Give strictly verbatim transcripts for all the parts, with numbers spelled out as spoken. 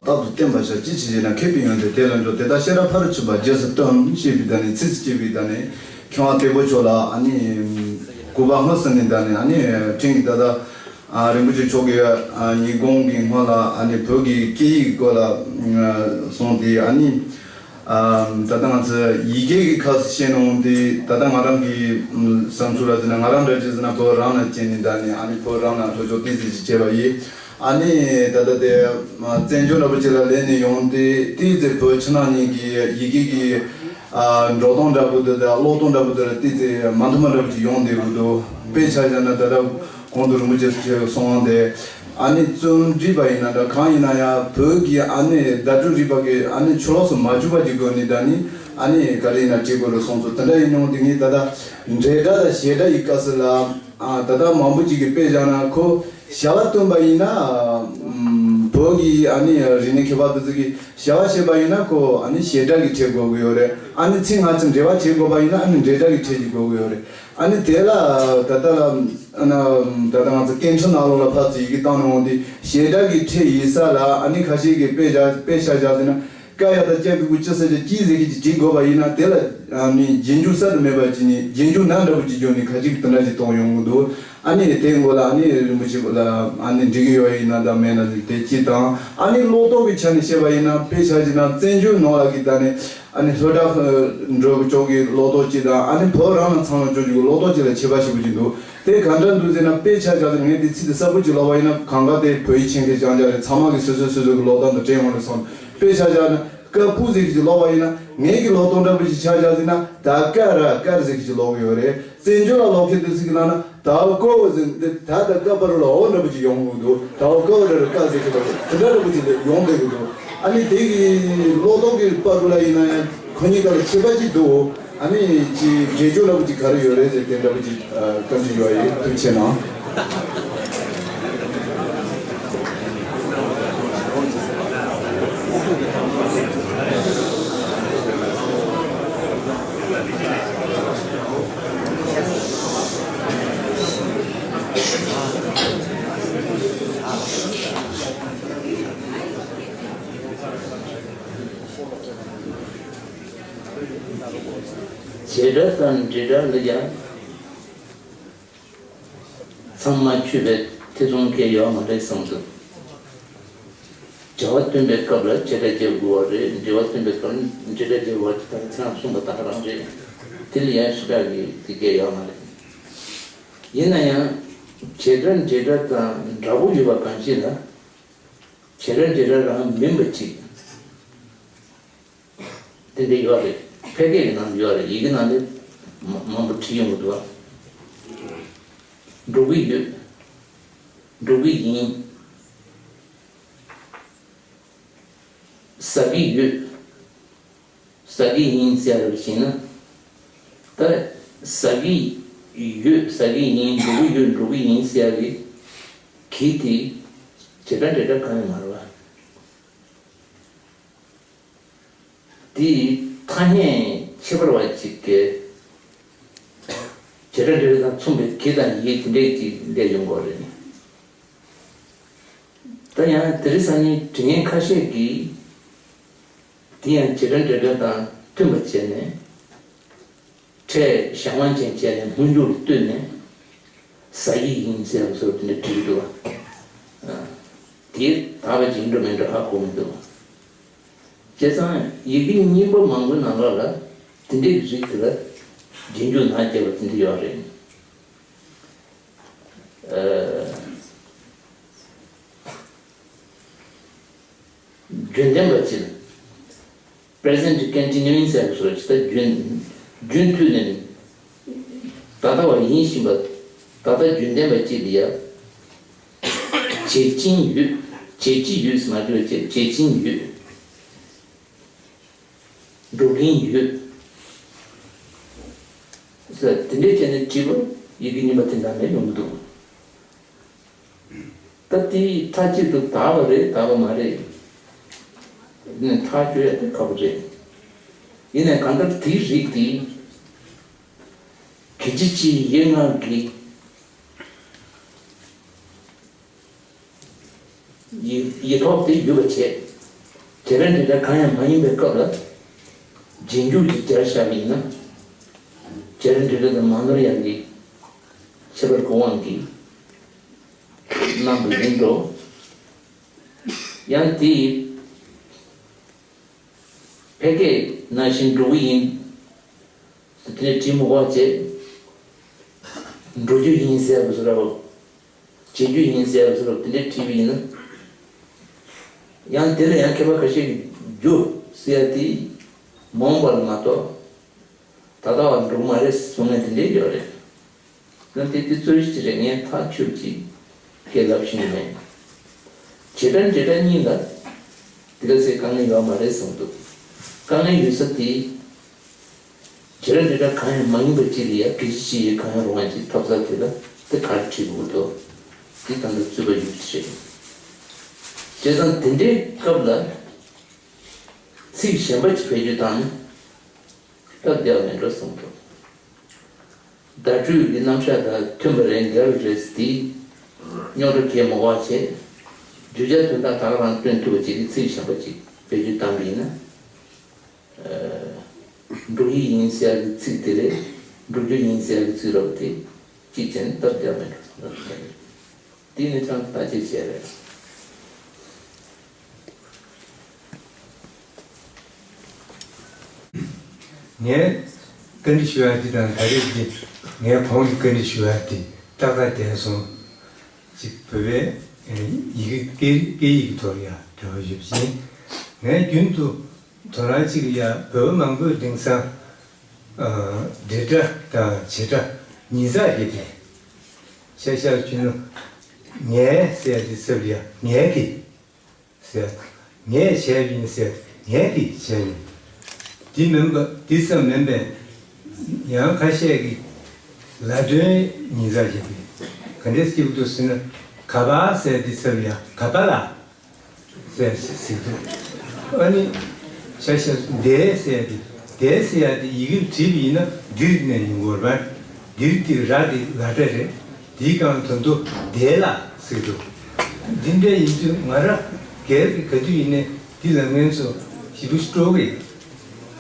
རྟག་ཏུ་བསྟེན་པར་བྱ། ཅི་ཕྱིར་ཞེ་ན། མཁས་པའི་ཡོན་ཏན་དེ་ལ་འཇུག་དེ་དག་ཤེས་རབ་ཕ་རོལ་ཕྱིན་པ་རྗེས་སུ་སྟོན། ཞེས་པའི་ད་ནི་ཚིགས་སུ་བཅད་པའི་ད་ནི་མཁས་དབང་དཔལ་པོ་མཆོག་ལ་ཨ་ནི་གུས་པ་སྔོན་བསུ་ནས་ད་ནི་ཨ་ནི་ཕྲན་གྱིས་ད་ལྟ་ཨ་རིན་པོ་ཆེ་མཆོག་གིས་ཨ་ཉིན་གུང་གི་སྔོན་ལ་ཨ་ནི་བོད་ཀྱི་སྐད་ཡིག་སྐོར་ལ་ཨ་གསུངས་ཏེ། ཨ་ནི་ཨ་ད་ལྟ་ང་ཚོ་ཡི་གེ་གི་ཁ་ཤས་བཤད་ནས་འོང་དུས། ད་ལྟ་ང་རང་གི་བསམ་ཚུལ་ལ་ཟེར་ན། ང་རང་འདྲ་ཅིག་ཟེར་ན་བོད་རང་ལ་སྐྱེས་ནས་ད་ནི་ཨ་ནི་བོད་རང་ལ་སློབ་སྦྱོང་ཏོག་ཙམ་ཅིག་བྱས་པ་ཡིན། ཨ་ནི་ད་ལྟ་དེ་བཙན་བྱོལ་འདྲ་པོ་ཅིག་ལ་སླེབས་ནས་ཡོང་སྟེ། ཏོག་ཙམ་བོད་ཕྱི་ནང་གཉིས་ཀྱི་ཡི་གེ་གི་ཨ་འགྲོ་སྟངས་འདྲ་པོ་དེ་དང་ཀློག་སྟངས་འདྲ་པོ་དེ་ལ་ཏོག་ཙམ་མ་མཐུན་པ་འདྲ་པོ་ཅིག་ཡོང་བསྡད་ཀྱི་འདུག་དཔེ་ཆ་བཞག་ན་ད་ལྟ་གོང་དུ་རིན་པོ་ཆེ་མཆོག་གིས་གསུངས་དབང་དེ། ཨ་ནི་རྩོམ་སྒྲིག་པ་ཡིན་ན་འདྲ། གང་ཡིན་ན་ཡང་བོད་ཀྱི་ཨ་ནི་བརྡ་སྤྲོད་རིག་པ་གི་ཨ་ནི་ཆུ་ལོག་སུ་མ་འཇུག་པ་གི་སྒོ་ནས་ད་ནི་ཨ་ནི་ག་རེ་ཡིན་ན་བྲིས་དགོས་རེད་གསུངས་སོང་། དེ་འདྲ་ཡིན་ནའང་དེ་ངས་ད་ལྟ་འབྲེལ་སྒྲ་དང་བྱེད་སྒྲ་ཡི་སྐབས་སུ་ལ། ཨ་ད་ལྟ་མང་པོ་ཅིག་གིས་དཔེ་བཞག་ན། ཁོ་བྱ་བ་སྟོན་པ་ཡིན་ན་ཨམ་བོད་ཀྱི་ཨ་ནི་རིག་གནས་མཁས་པ་དེ་ཚོ་གིས་བྱ་བ་བྱེད་པ་ཡིན་ན་ཁོ་ཨ་ནི་བྱེད་སྒྲ་གིས་འབྲི་དགོས་ཀྱི་ཡོད་རེད། ཨ་ནི་ཚིག་སྔ་ཕྱི་འབྲེལ་བ་བྱེད་དགོས་པ་ཡིན་ན་ཨ་ནི་འབྲེལ་སྒྲ་གིས་འབྲི་དགོས་ཀྱི་ཡོད་རེད། ཨ་ནི་དེ་ལ་ད་ལྟ་ཨ་ནི་ད་ལྟ་ང་ཚོ་སྐད་འཕྲིན་ནང་ལོགས་ལ་ཕར་ཚུར་ཡི་གེ་བཏང་ནས་འོང་དུས། བྱེད་སྒྲ་གིས་འབྲི་ཡིན་ས་ལ་ཨ་ནི་ཁ་ཤས་ཀྱིས་དཔེ་བཞག་དཔེ་ཆ་བཞག་ཟེར་ན། ཀ་ཡ་བཏགས་ཀྱ་གི་གུ་ཀྱི་ས་ཀྱ་ཀྱི་ཟེར་མཁན་ཅིག་བྲིས་དགོས་པ་ཡིན་ན། དེ་ལ་ཨ་ནི་རྗེས་འཇུག་གསར་དུ་མེད་པ་ཅིག་ནས་རྗེས་འཇུག་ན་འདྲ་པོ་ཅིག་བརྗོད་ནས་ཁ་ཅིག་དེ་འདྲ་ཅིག་གཏོང་ཡོང་གི་འདུག་ཨ་ནི་དེ་མགོ་ལ་ཨ་ནི་རིན་པོ་ཆེ་མགོ་ལ་ཨ་ནི་འགྲིག་གི་ཡོད་ཡིན་ན་དང་མེད་ན་དེ་གཅིག་དང་། ཨ་ནི་ཀློག་རྟོག་གི་ཆ་ནས་བཤད་པ་ཡིན་ན། དཔེ་ཆ་ཅིག་ན་བཙན་བྱོལ་ནང་ལ་གི་ད་ནི་ཨ་ནི་ལྷོ་བྲག་འགྲོ་གི་ཕྱོགས་ཀྱི་ཀློག་རྟོག་ཅིག་དང་། ཨ་ནི་བོད་རང་ལ་ཚང་བའི་ཕྱོགས་ཀྱི་ཀློག་རྟོག་ཅིག་ལ་ཁྱད་པར་ཞེ་པོ་ཅིག་འདུག་དེ་ག་འདྲ་འདུག་ཟེར་ན། དཔེ་ཆ་བཞག་ཚེ་ངས་དེ་ཚིག་དེ་གསལ་པོ་ཅིག་ཀློག་པ་ཡིན་ན། གང་ག་དེ་བོད་ཡིག་མཁྱེན་མཁན་རྐྱང་རྐྱང་རེད། ཚང་མ་གིས་སོ་སོས་སོ་སོ་གི་ཀློག་སྟངས་དང་འདྲ་ཡོང་རེད་བསམ། དཔེ་ཆ་བཞག་ན་ཀ་སྤུ་ཟེར་གྱི་ཅིག་ཀློག་པ་ཡིན་ན། ངེད་ཀྱི་ཀློག་སྟངས་འདྲ་པོ་ཅིག་ཆ་བཞག་ཟེར་ན། ད་ཀ་ར་ཀར་ཟེར་གྱི་ཅིག་ཀློག་གི་ཡོད་རེད། བཙན་བྱོལ་ལ་ཀློག་མཁན་དེ་ཚོ་གིས་ལབ་ན། ད་ཀོ་ཟེར་འདི་ད་ད་ཀ་བར་ལ་འོ་འདྲ་པོ་ཅིག་ཡོང་གི་འདུག་ད་ཀོ་ར་ར་ཀ་ཟེར་གྱི་ལབ་དེ་འདྲ་འདྲ་པོ་ཅིག་ཡོང་བསྡད་ཀྱི་འདུག་ཨ་ནི་དེ་གི་ཀློག་རྟོག་གི་བར་དུ་ལ་ཡིན་ན་ཡང་ཁོ་གཉིས་ཀ་ལ་ཁྱད་པར་ཅིག་འདུག་ཨ་ནི་ཅིག་འགྲེལ་བརྗོད་འདྲ་པོ་ཅིག་ག་རེ་ཡོད་རེད་ཟེར། དེ་འདྲ་པོ་ཅིག་ཨ་བཀའ་འདྲི་ཞུ་བ་ཡིན། ཐུགས་རྗེ་ཆེ་གནང་། བྱེད་སྒྲ་དང་འབྲེལ་སྒྲ་ལ་ཡང་ཚང་མ་ཆུད་པའི་ཐེ་ཚོམ་གང་ཡོད་མ་རེད་བསམ་འདུག་བྱ་བ་སྟོན་པའི་སྐབས་ལ་བྱེད་སྒྲ་སྦྱར་དགོས་པ་རེད། འབྲེལ་བ་སྟོན་པའི་སྐབས་ལ་འབྲེལ་སྒྲ་སྦྱར་དགོས་པ་ཅིག་དང་། ཚེ་རིང་གསུངས་པ་དང་རང་རེད། དེ་ལ་ཡང་ཞེ་དྲག་གི་དེ་གས་ཡོད་མ་རེད། ཡིན་ན་ཡང་བྱེད་སྒྲ་འབྲེལ་སྒྲ་དང་འདྲ་པོ་ཡོད་པ་གང་ཞིག་ལ། བྱེད་སྒྲ་འབྲེལ་སྒྲ་རང་མིན་པ་ཅིག་དེ་འདྲ་ཡོད་རེད། ཕལ་སྐད་ཀྱི་ནང་དུ་ཡོད་རེད། ཡི་གེ་ནང་དུ་མ་མང་པོ་བྲིས་ཡོང་གི་འདུག་བ། འགྲོ་གི་ཡོད། འགྲོ་གི་ཡིན། ཟ་གི་ཡོད། ཟ་གི་ཡིན་ཟེར་བ་ཞིག་ན། ད་ཟ་གི་ཡོད། ཟ་གི་ཡིན། འགྲོ་གི་ཡོད། འགྲོ་གི་ཡིན་ཟེར་བའི་གི་དེ་བྱེད་སྒྲ་འབྲེལ་སྒྲ་གང་ཡང་མ་རེད་བ། དེའི་ཐ་སྙད་ཁྱད་པར་བ་ཅིག་གིས་བྱེད་སྒྲ་འབྲེལ་སྒྲ་དང་མཚུངས་པའི་གི་དང་ཡི་དེ་འདྲས་ཅིག་སླེབས་ཡོང་གི་རེད། ད་ཡང་དེ་རིང་སང་ཉིན་དྲི་ངན་ཁ་ཤས་ཀྱིས་དེ་ཡང་བྱེད་སྒྲ་འབྲེལ་སྒྲ་དང་མཐུན་པར་བྱས་ནས། ཕྲད་བྱང་བ་ཅན་བྱས་ནས་སྔོན་འཇུག་ལ་ལྟོས་ནས་ཟ་ཡི་ཡིན་ཟེར་བ་སོགས་དེ་འདྲ་བྲིས་འདུག་བ། དེ་དག་པ་ཅིག་ཡིན་འགྲོ་མིན་འགྲོ་ཧ་གོ་མི་འདུག་བ། བྱས་ཙང་ཡི་གེ་རྙིང་པ་མང་པོའི་ནང་ལོགས་ལ་དེ་འདྲའི་རིགས་དེ་ལ་རྗེས་འཇུག་ན་རྒྱབ་པ་དེ་འདྲ་ཡོད་རེད། རྒྱུན་ལྡན་པ་ཅིག Present continuing ཟེར་བ་སོགས་ཀྱི་ད་རྒྱུན་རྒྱུན་མཐུད་ནས་ད་ལྟ་བ་ཡིན་བཞིན་པ། ད་ལྟ་རྒྱུན་ལྡན་པ་ཅིག་ལ་ཡ། བྱེད་ཀྱིན་ཡོད། བྱེད་ཀྱི་ཡོད་ཟེར་མ་བརྗོད་བྱེད་བྱེད་ཀྱིན་ཡོད། འགྲོ་གིན་ཡོད་ཟེར་དེ་འདྲས་བྱས་ནས་བྲིས་པ་ཡི་གེ་རྙིང་པ་དེ་འདྲ་ནས་ཡོང་གི་འདུག་ད་དེ་མཐའ་གཅིག་ཏུ་དག་པ་རེད་དག་པ་མ་རེད་ནས་ཐག་གཅོད་ཡ་དེ་ཁག་པོ་རེད། ཡིན་ནའི་གང་ལྟར་དེའི་རིགས་དེ་གི་ཅི་ཅི་ཡི་ང་གི་ཡི་ཡི་ཐོག་དེ་ཡོད་པ་བྱས། བྱེད་སྒྲ་འབྲེལ་སྒྲ་གང་ཡང་མ་ཡིན་པའི་སྐབས་ལ། རྗེས་འཇུག་ཅིག་སྦྱར་བཞག་པ་ཡིན་ན། བྱེད་སྒྲ་འབྲེལ་སྒྲ་དང་མ་ནོར་ཡང་གི་ཁྱད་པར་གྱི་དབང་གིས་གནང་བ་ཡིན་འགྲོ། ཡང་དེའི་ཕལ་སྐད་ནང་བཞིན་འགྲོ་གི་ཡིན། དེ་ནས་བྲིས་མི་དགོས་བྱས། འགྲོ་རྒྱུ་ཡིན་ཟེར་བ་བཟོ་འདྲ་བོ། བྱེད་རྒྱུ་ཡིན་ཟེར་བ་བཟོ་འདྲ་བོ་དེ་འདྲས་བྲིས་པ་ཡིན་ན། ཡང་དེ་ལ་ཡང་མཁས་པ་ཁ་ཤས་ཀྱིས་རྒྱུ་ཟེར་ཡ་དེ་མ་འོངས་པ་ལ་མ་གཏོགས། ད་ལྟ་བ་ལ་འགྲོ་གི་མ་རེད་གསུང་མཁན་དེ་འདྲས་ཡོད་རེད། ཡང་དེ་དེ་རྩོད་གཞི་ཅིག་རེད། ངས་ཐག་ཆོད་ཅིག་སྐད་ལབ་ཤེས་ཀྱི་མེད། བྱེད་སྒྲ་འབྲེལ་སྒྲ་གཉིས་ལ་དེ་ག་ཚོད་དཀའ་ངལ་ཡོད་མ་རེད་གསུངས་འདུག། དཀའ་ངལ་ཡོད་ས་དེ། བྱེད་སྒྲ་འབྲེལ་སྒྲ་གང་ཡང་མ་ཡིན་པ་ཅིག་ལ་ཡང་སྐད་ཆ་ཅིག་ཡོད། གང་ཡང་རུང་བ་ཅིག་ཐོབ་ས་དེ་ལ་དེ་ག་རེ་བྲིས་དགོས་འདུག། དེ་ད་ལྟ་རྩོད་པ་ཡོད་ཀྱི་རེད། བྱས་ཙང་དེ་འདྲའི་སྐབས་ལ་ཚིག་གཞན་པ་ཅིག་བེད་སྤྱོད་བཏང་ན་སྟབས་བདེ་བ་མེད་འགྲོ་གསུངས་འདུག། བརྡ་སྤྲོད་ཀྱི་རྣམ་གཞག་དང་མཐུན་པ་རེད། འགལ་བ་རེད་ཟེར་དེ་རྙོག་དྲ་གང་ཡང་མ་དགོས་པ་བྱས། བརྗོད་བྱ་དོན་དག་ད་ག་རང་སྟོན་ཐུབ་པ་ཅིག་གི་ཚིག་གཞན་པ་ཅིག་བེད་སྤྱོད་བཏང་པ་ཡིན་ན། འགྲོ་ཡི་ཡིན་ཟེར་ཡ་གི་ཚིག་དེ་ལས་འགྲོ་རྒྱུ་ཡིན་ཟེར་ཡ་གི་ཚིག་ར་བ་དེ་གཅིག་བྱས་ནས་སྟབས་བདེ་བ་མེད་འགྲོ་སོང་། དེ་ནི་ཅང་བརྟག་དཔྱད་བྱས་རེད། ངས་བཀའ་འདྲི་ཞུ་ཡ་དེ་དང་ད་རེས་ཀྱི་ངས་གོང་གི་བཀའ་འདྲི་ཞུ་ཡ་དེ་ཏག་ཏག་བསྡད་སོང་། ཅིག་བོད་པའི་ཡི་གེ་སྐད་སྐད་ཡིག་གི་ཐོག་ལ་ཡ་འབྲེལ་བ་ཡོད་པ་ཡིན། ངས་རྒྱུན་དུ་དོ་སྣང་གཅིག་ལ་ཡ་བོད་པ་མང་པོས་དེང་སང་འབྲེལ་སྒྲ་དང་བྱེད་སྒྲ་ཉིས་བརྩེགས་བརྒྱབ་པས། ཤ་ཤ་བྱུང་ན་ངའི་ཟེར་ཡ་དེ་ཚབ་ལ་ཡ་ངའི་གི་ཟེར། ངས་བྱས་པ་ཡིན་ཟེར། ངས་ཀྱིས་བྱས་པ་ཡིན། འདི་མིན་པ་འདི་ཙམ་མིན་པས། ཡང་ཁ་ཤས་ཀྱིས་ལ་དོན་ཉིས་བརྩེགས་བྱས་པས། ག་འདྲས་སྐྱེ་གི་འདུག་ཟེར་ན། ག་པ་ཟེར་དེ་ཚབ་ཡ་ག་པ་ལ་ཟེར་ཟེར་འདུག། ཨ་ནི་ཤ་ཤ་འདས་ཟེར་དེ་འདས་ཟེར་ཡ་དེ་ཡི་གེར་བྲིས་པ་ཡིན་ན་འདིར་ནས་ཡོང་གི་རེད་པ། འདིར་དེ་ར་དེ་ལ་སྒྲ་རེད། དེའི་སྒང་ད་དུང་དེ་ལ་ཟེར་འདུག། འདི་འདྲ་ཡིན་དུས་ང་རང་སྒེར་གྱི་ག་དུས་ཡིན་ནའི་འདི་ལབ་མཁན་ཚོ་ཞེ་པོ་སྤྲོ་གི་ཡོད།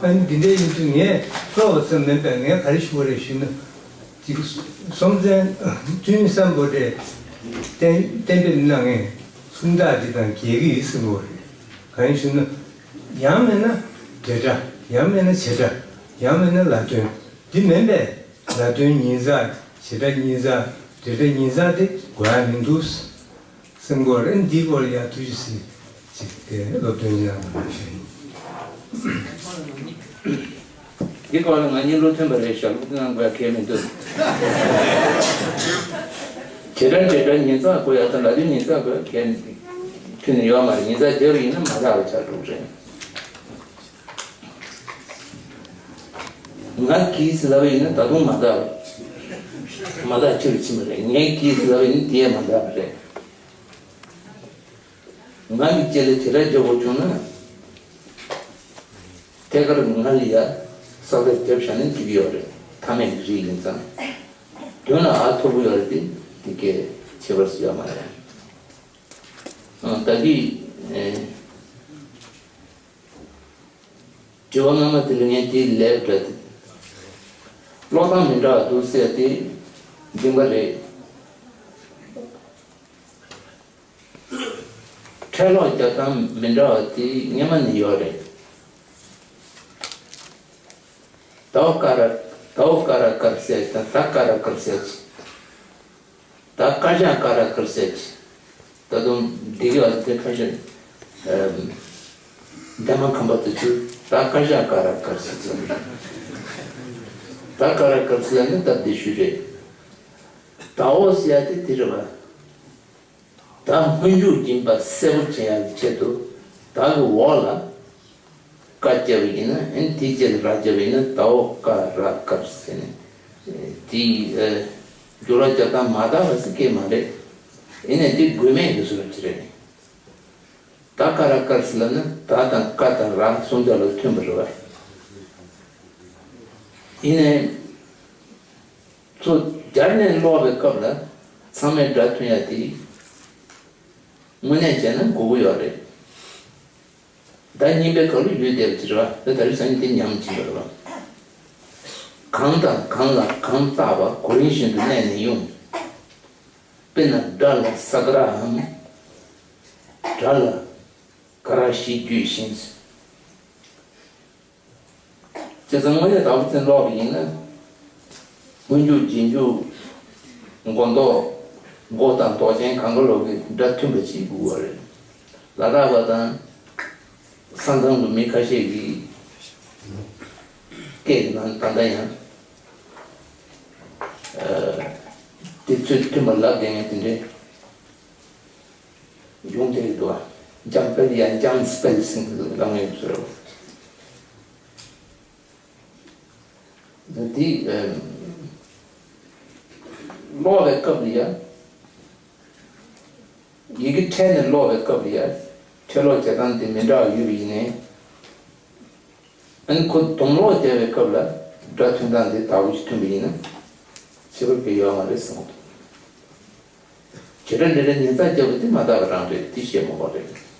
ཨ་ནི་འདི་འདྲ་ཡིན་དུས་ངས་སྤྲོ་བ་ཙམ་མིན་པར་ངས་ག་རེ་ཞུ་བ་རེད་ཞུས་ན། ཅིག་སྲོང་བཙན་ཐུ་མི་སམ་བྷོ་ཊས་གཏན་གཏན་འབེབས་གནང་མཁན་སུམ་རྟགས་འདི་དང་འགལ་གྱི་ཡོད་ཟེར་བ་རེད། གང་ཡིན་ཞུ་ན། ཡང་མིན་ན་འབྲེལ་སྒྲ། ཡང་མིན་ན་བྱེད་སྒྲ། ཡང་མིན་ན་ལ་དོན། འདི་མིན་པས། ལ་དོན་ཉིས་བརྩེགས། བྱེད་སྒྲ་ཉིས་བརྩེགས། འབྲེལ་སྒྲ་ཉིས་བརྩེགས་དེ་དགོས་ཡ་མི་འདུག་སེམས་ཁོ་རང་འདིའི་སྐོར་ལ་ཡང་ཐུགས་རྗེ་གཟིགས་ཅིག་དེ་སློབ་སྟོན་གནང་དགོས་ཞུ་ཡིན། འདི་སྐོར་ལ་ང་གཉིས་བློ་མཐུན་པ་རེད་ཤག། བློ་མཐུན་གནང་དགོས་ཡ་གལ་མི་འདུག། བྱེད་སྒྲ་འབྲེལ་སྒྲ་ཉིས་བརྩེགས་དགོས་ཡ་དང་ལ་དོན་ཉིས་བརྩེགས་དགོས་ཡ་གལ་མཐུན་ནས་ཡོད་མ་རེད། ཉིས་བརྩེགས་བརྒྱབ་པ་ཡིན་ན་མ་དག་པ་ཆགས་འགྲོ་གི་རེད། ང་གིས་ལབ་པ་ཡིན་ན་ད་དུང་མ་དག་མ་དག་ཕྱིར་ཕྱིན་པ་རེད། ངས་གིས་ལབ་པ་ཡིན་ན་དེ་ཡང་མ་དག་པ་རེད། ང་གི་རྗེས་ལ་བྱེད་སྒྲ་འཇོག་དགོས་བྱུང་ན། ཐད་ཀར་ང་ལ་ཡ་ས་ལ་རྒྱབ་བཞག་ན་འགྲིག་གི་ཡོད་རེད། མཐའ་མེད་ཀྱི་རིགས་ཡིན་ཙང་། དོན་ལ་ཨ་མཐོ་པོ་ཡོད་རེད་དེ། དེ་གའི་ཁྱད་པར་ཡོད་མ་རེད། ཨ་ད་གི་ཨེ། དྲི་བ་སྔ་མ་དེ་ལ་ངས་དེའི་ལན་སྤྲད་དེ། ཀློག་སྟངས་མི་འདྲ་བ་འདུག་ཟེར་དེ་སྙིང་པ་རེད། ཕྲད་ཀློག་རྒྱག་སྟངས་མི་འདྲ་བ་དེ་སྔ་མ་ནས་ཡོད་རེད། ད་འོ་ཀ་ར་ད་འོ་ཀ་ར་ཀར་ཟེར་དང་ད་ཀ་ར་ཀར་ཟེར་གྱི། ད་ཀ་ཞ་ཀ་ར་ཀར་ཟེར་གྱི། ད་དུང་འདི་གི་བ་དེ་ཁ་ཤས་འདན་མ་ཁམས་པ་དེ་ཚོས་ད་ཀ་ཞ་ཀ་ར་ཀར་ཟེར་གྱི། ད་ཀ་ར་ཀར་ཟེར་ལ་ནི་སྟབས་བདེ་ཤོས་རེད། ད་འོ་ཟེར་ཡ་དེ་དེ་རེད་བ། ད་སྔོན་འཇུག་སྦྱིན་པ་གསལ་པོ་བྱེད་ཡ་གི་ཆེད་དུ་ད་གི་འོག་ལ། ཀ་བརྒྱབ་པ་ཡིན་ན། ཨེ་དེའི་རྗེས་ལ་ར་བརྒྱབ་པ་ཡིན་ན་ད་འོ་ཀ་ར་ཀར་ཟེར་ནས། དེའི་ཨེ་འགྱུར་བ་རྒྱག་སྟངས་མ་དག་པ་ཟེར་གྱི་མ་རེད། ཡིན་ནའི་དེ་དགོས་མེད་ཡིན་ཟེར་བ་ཅིག་རེད། ད་ཀ་ར་ཀར་ཟེར་ལབ་ན་ད་དང་ཀ་དང་ར་གསུམ་ཀ་ལ་མཐུན་པ་རེད་བ། ཡིན་ནའི་ཚུར་སྦྱར་ནས་ཀློག་པའི་སྐབས་ལ་ཚང་མས་སྒྲ་མཐུན་ཡ་དེ་དངོས་གནས་བྱས་ན་དགོས་ཀྱི་ཡོད་རེད། ཟླ་གཉིས་པའི་སྐབས་ལ་ཡུལ་བསྡད་པ་ཅིག་རེད་བ། ད་ད་རེས་སང་ཉིན་དེ་ཉམས་ཕྱིན་པ་རེད་བ། གང་དང་གང་ལ་གང་བཏགས་པ། གོ་རིམ་བཞིན་དུ་གནས་ནས་དབྱུང་། དཔེར་ན་སྒྲ་ལ་ས་ག་རའམ། སྒྲ་ལ་ག་ར་ཞེས་བརྗོད་བཞིན། བྱས་ཙང་དངོས་གནས་དྭགས་པོ་ཅན་ཀློག་པ་ཡིན་ན། སྔོན་འཇུག་རྗེས་འཇུག་མགོ་འདོགས། མགོ་དང་འདོགས་ཅན་གང་ག་ལོག་གི་སྒྲ་མཐུན་པ་ཅིག་དགོས་པ་རེད། ལ་དྭགས་པ་དང་ས་མཚམས་ཀྱི་མི་ཁ་ཤས་ཀྱིས་སྐད་ཀྱི་ནང་ད་ལྟ་ཡང་དེ་ཚོད་མཐུན་པ་ལབ་བསྡད་མཁན་དེ་འདྲས། ཡོང་བསྡད་ཀྱི་འདུག་ཨ། འཇམ་དཔལ་ཡང་འཇམ་དཔལ་ཟེར་ལབ་མཁན་ཡོད་ཚོད་རེད། དེ་ཀློག་པའི་སྐབས་ལ་ཡ། ཡི་གེ་ཕྲལ་ནས་ཀློག་པའི་སྐབས་ལ་ཡ། ཕྲལ་ཀློག་བྱེད་སྟངས་དེ་མི་འདྲ་བ་ཡོད་པ་ཡིན་ནའི། ཨ་ནི་ཁོ་སྡོམ་ཀློག་བྱས་པའི་སྐབས་ལ་སྒྲ་མཐུན་སྟངས་དེ་དག་པོ་ཞིག་མཐུན་པ་ཡིན་ན། ཁྱད་པར་གང་ཡོད་མ་རེད་བསམ་གྱི་འདུག་བྱེད་སྒྲ་འདྲ་འདྲ་ཉན་ཚགས་བརྒྱབ་པ་དེ་མ་དག་པ་རང་རེད། དེ་བཤད་མ་དགོས་རེད།